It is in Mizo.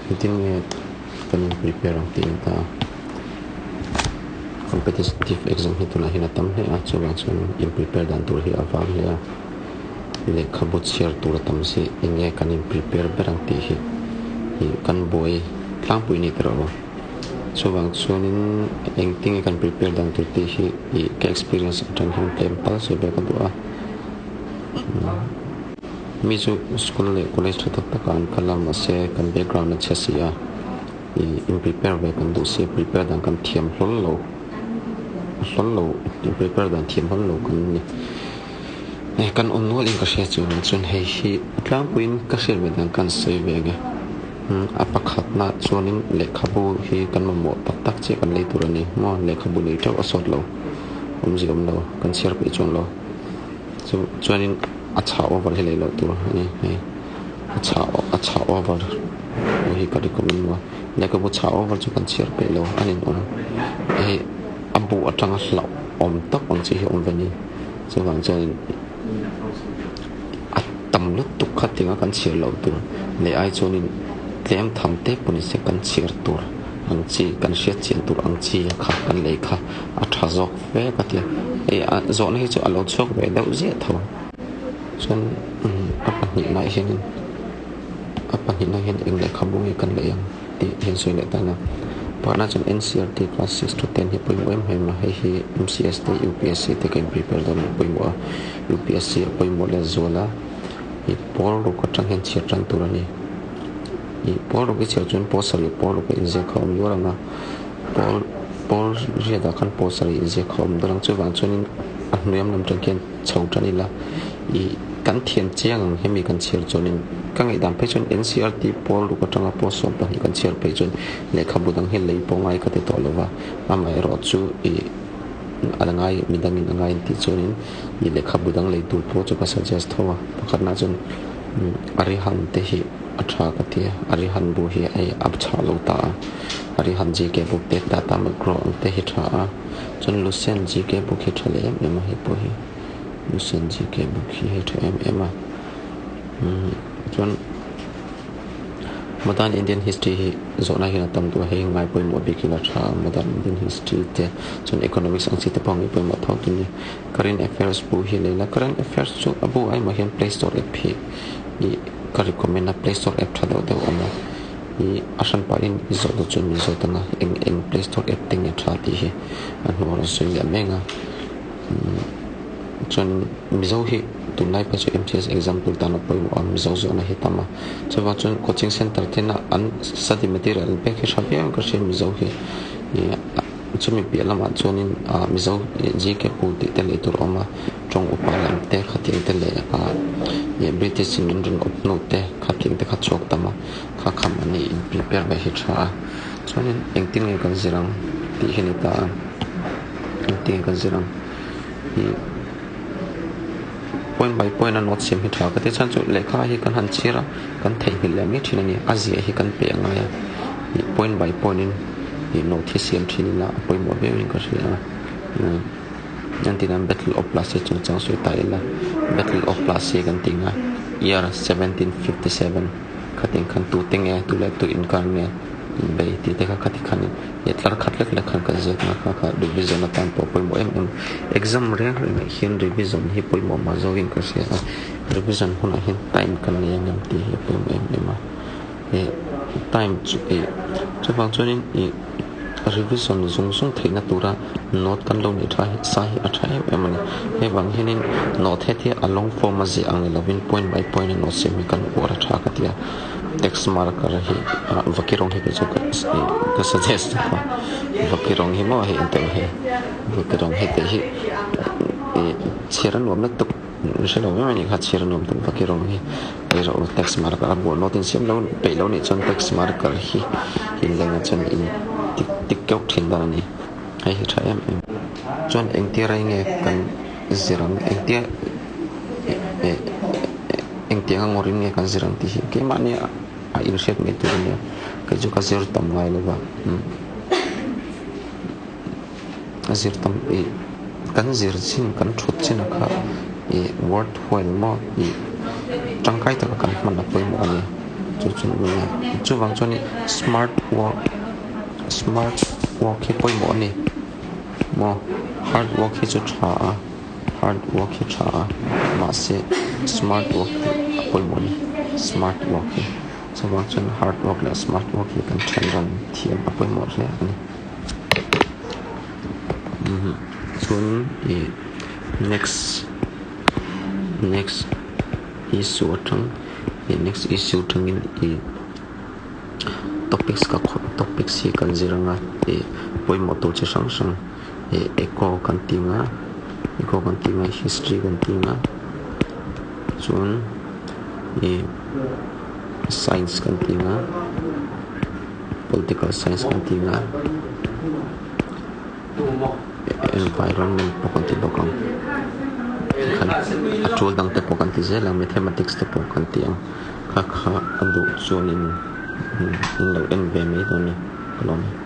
Engtin nge kan in prepare ang tih a ni ta a. Competitive exam hi tunah hian a tam hle a, chuvang chuan in prepare dan tur hi a vang hle a. Lehkhabu chhiar tur a tam si, eng nge kan in prepare ber ang tih hi ih kan buai tlangpui ni ta rawh u. Chuvang chuanin engtin nge kan prepare dan tur tih hi ih ka experience atang hian tlem tal sawi ve ka duh a. Mi chu school leh college tha tak takah an kal a, mahse kan background a chhe si a, ih in prepare ve kan duh si a, prepare dan kan thiam hlawl lo, hlawl lo, in prepare dan thiam hlawl lo kan ni. Kan awm nual in ka hria chu chuan hei hi a tlangpuiin ka hriat ve dan kan sawi ve ang e. A pakhatna chuanin lehkhabu hi kan mamawh tak tak chiah kan lei tur a ni maw, lehkhabu nei teuh a sawt lo, awmzia awm lo, kan chhiar peih chuang lo. Chu chuanin a chhah over hi lei loh tur a ni hei a chhah a chhah over pawh hi ka recommend lo a lehkhabu chhah over chu kan chhiar peih lo a ninawm hei a bu atanga hlauh awm tak ang chi hi a awm ve a ni chuvang chuanin a tam lutuk kha tinga kan chhiar loh tur leh ai chuanin tlem tham te pawh ni se kan chhiar tur ang chi kan hriat chian tur ang chi kha kan lei kha a tha zawk. Ve ka ti a, hei a zawhna hi chu a lo chhuak ve deuh ziah tho. Chuan a pahnihnaah hianin a pahnihnaah hian eng lehkhabu nge kan lei ang tih hian sawi leh tan a. Pakhatna chuan NCERT class 6 to 10 hi pawimawh em em a, hei hi MCS te UPSC te ka in prepare dawn a pawimawh a, UPSC a pawimawh leh zual a, ih pawl ruk atang hian chhiar tan tur a ni. Ih pawl ruk i chhiar chuan pawl sarih pawl ruk a inziak kha a awm luar ang a. Pawl pawl riatah khan pawl sarih inziak kha a awm dawn ang chuvang chuanin a hnuaiam lam tan khian chho tan ila ih kan thiam chiang ang hemi kan chhiar chuanin ka ngaihdan phei chuan NCERT pawl ruk atanga pawl 12 kan chhiar phei chuan lehkhabu dang hi lei pawh ngai ka ti tawh lova amaherawh chu ih a la ngai midangin a ngai an tih chuanin ih lehkhabu dang lei tur pawh chu ka suggest tho a pakhatna chuan Arihan te hi a tha ka ti a, Arihan bu hi hei a chhah lo ta a, Arihan GK book te Tata McGraw ang te hi tha a, chuan Lucent GK book hi tha leh em em a hei pawh hi Lucent GK book hi hei tha em em a, umm chuan Modern Indian History hi zawhna hian a tam duh a, hei ngai pawimawh bik ila tha a, Modern Indian History te chuan Economics ang chi te pawh ngai pawimawh tho tur a ni. Current Affairs bu hi lei la, Current Affairs chu a bu aimah hian Play Store app hi ih ka recommend a, Play Store app tha deuh deuh a awm a, ih a hran pahin i zawh duh chuan min zawt ang a, eng eng Play Store app te nge tha tih hi a hnuah rawn sawi leh mek a, umm chuan Mizo hi tunlai phei chu MCS exam tur tan a pawimawh a, Mizo zawhna hi tam a, chuvang chuan coaching center tena an study material an pek hi tha viau in ka hria Mizo hi ih. Chumi piah lamah chuanin ah Mizo GK pool tih te lei tur a awm a, tawng upa lam te khatiang te leh ah ih British in min rawn awp hnu te khatiang te kha chhuak tam a, kha kham an nih in prepare ve hi tha a, chuanin engtin nge kan zir ang tih hi a ni ta a, engtin nge kan zir ang ih point by point a note siam hi tha ka ti chhan chu lehkha hi kan han chhiar a kan theihnghilh leh mai thin a ni, a ziah hi kan peh angai a ih point by point in. Ih note hi siam thin ila a pawimawh viau in ka hria a umm engtin an battle of Plassey chungchang sawi ta ila battle of Plassey kan tih nga year 1757 khatin khan tute nge tu leh tu inkar nge inbei tih te kha khati khan in tlar khat lek lek khan kan ziak nga kha kha revision atan pawh a pawimawh em em exam reng reng ah hian revision hi pawimawh mah zawk in ka hria a revision hunah hian time kan nei ang em tih hi a pawimawh em em a. Ih time chu ih chuvang chuanin ih revision zung zung theihna tura note kan lo neih tha hi sa hi a tha em em a ni. Hei vang hianin note heti a long form a ziah ang ni lovin point by point a note siam hi kan uar a tha ka ti a, text marker hi ah vaki rawng hi kei chu ka ih ka suggest a vaki rawng hi maw hei engteh hei vaki rawng heti hi ih chhiar a nuam lutuk. Min hre lo em a nih kha chhiar nuam tum vak i rawng hi ei rawh u text marker a buah note in siam lo peih lo nih chuan text marker hi in lengah chuan in tik tik keuh thin dan a ni hei hi tha em em chuan engtia rei nge kan zir ang engtia eh engtiang a ngawrin nge kan zir ang tih hi keimahni a inhriat mai tur a nia kei chu ka zir tam ngai lo va umm. A zir tam ih kan zir chin kan thut chin a kha ih worthwhile maw ih tangkai taka kan hman a pawimawh a ni. Chu chu nia chuvang chuan smart work smart work hi pawimawh a ni maw hard work hi chu tha a hard work hi tha a mahse smart work hi a pawimawh a ni smart work hi chuvang chuan hard work leh smart work hi kan then ran thiam a pawimawh hle a ni chuan ih next next issue atang ih next issue atangin ih topics ka topics hi kan zir anga ih pawimawh tur chi hrang hrang ih eco kan ti anga eco kan ti anga history kan ti anga chuan ih science kan ti anga political science kan ti anga environment pawh kan ti bawk ang tikhan a tul dang te pawh kan ti zel ang mathematics te pawh kan ti ang kha kha a duh chuanin in lo en ve mai dawn a ni ka lawm e.